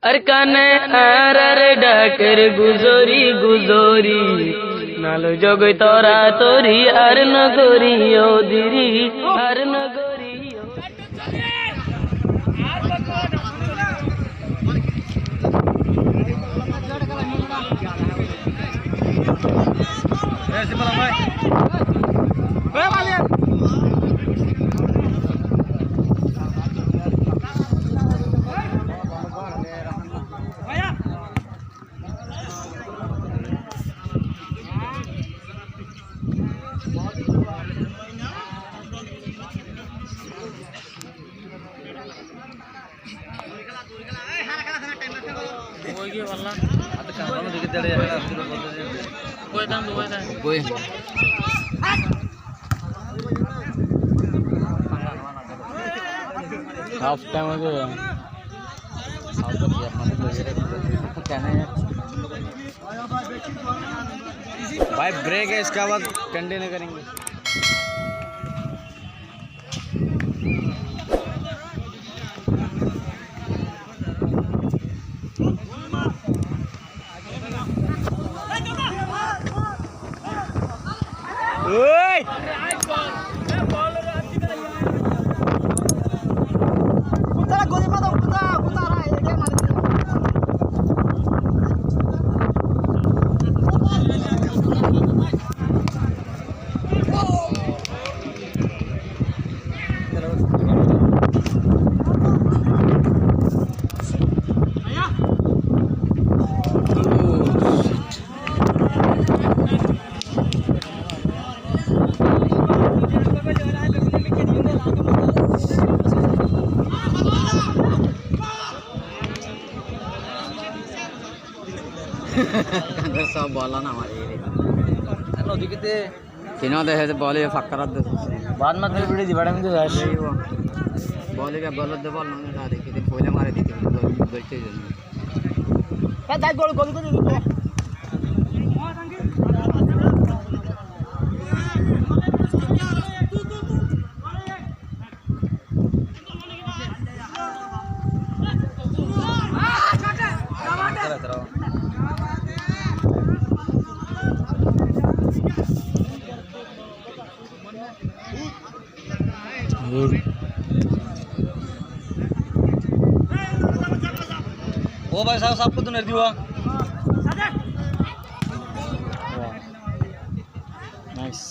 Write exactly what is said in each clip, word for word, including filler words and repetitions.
Arkane añárar dháker guzori guzori, naloi zogoi toratori, ar nogorí ó diri, ar nogorí ó. Half time ói giyé. भाई, ब्रेक है, इसके बाद कंटिन्यू करेंगे। Sób bol ot no mari re. Tino de hé bol ye fakkar de. Baad mat bidi di bada mujhe. Bol ye bol de bol no de, kiti poila mare dite. Gol, gol, gol, gol. ओ भाई साहब, सबको तो नहीं दिया। Nice.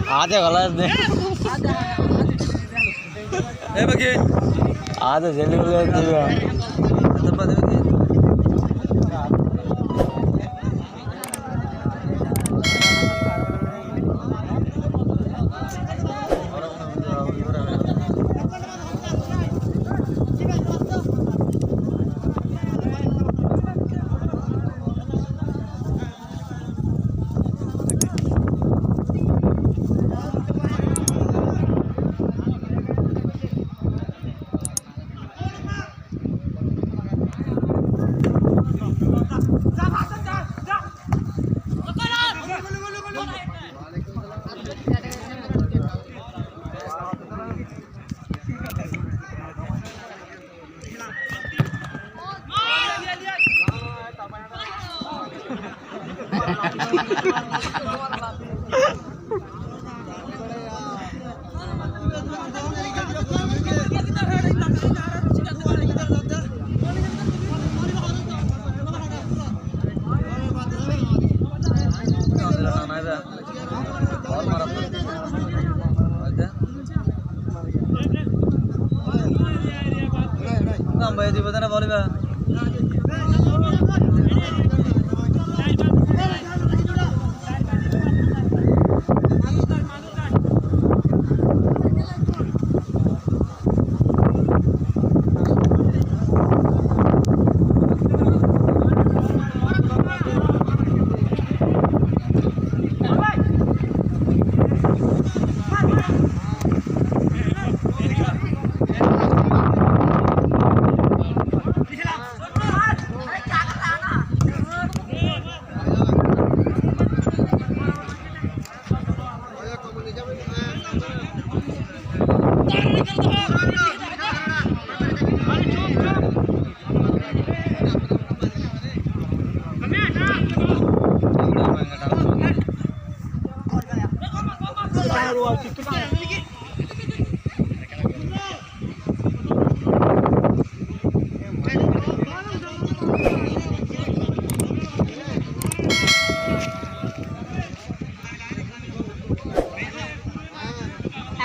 Aaj gala ne. ए बकी। आज जल्दी बोले दिया।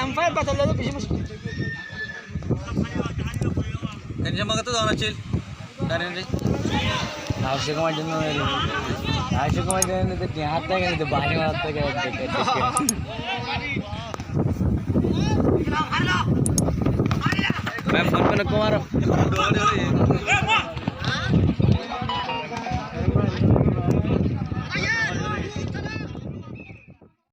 Umpire batal lolo beci muskil. Tension maga to zona chil. Karen re. Aishe kumar jonno re. Aishe kumar jonno re, te hatta gele, te bani hatta gele. Bhai, phone pe na kumar.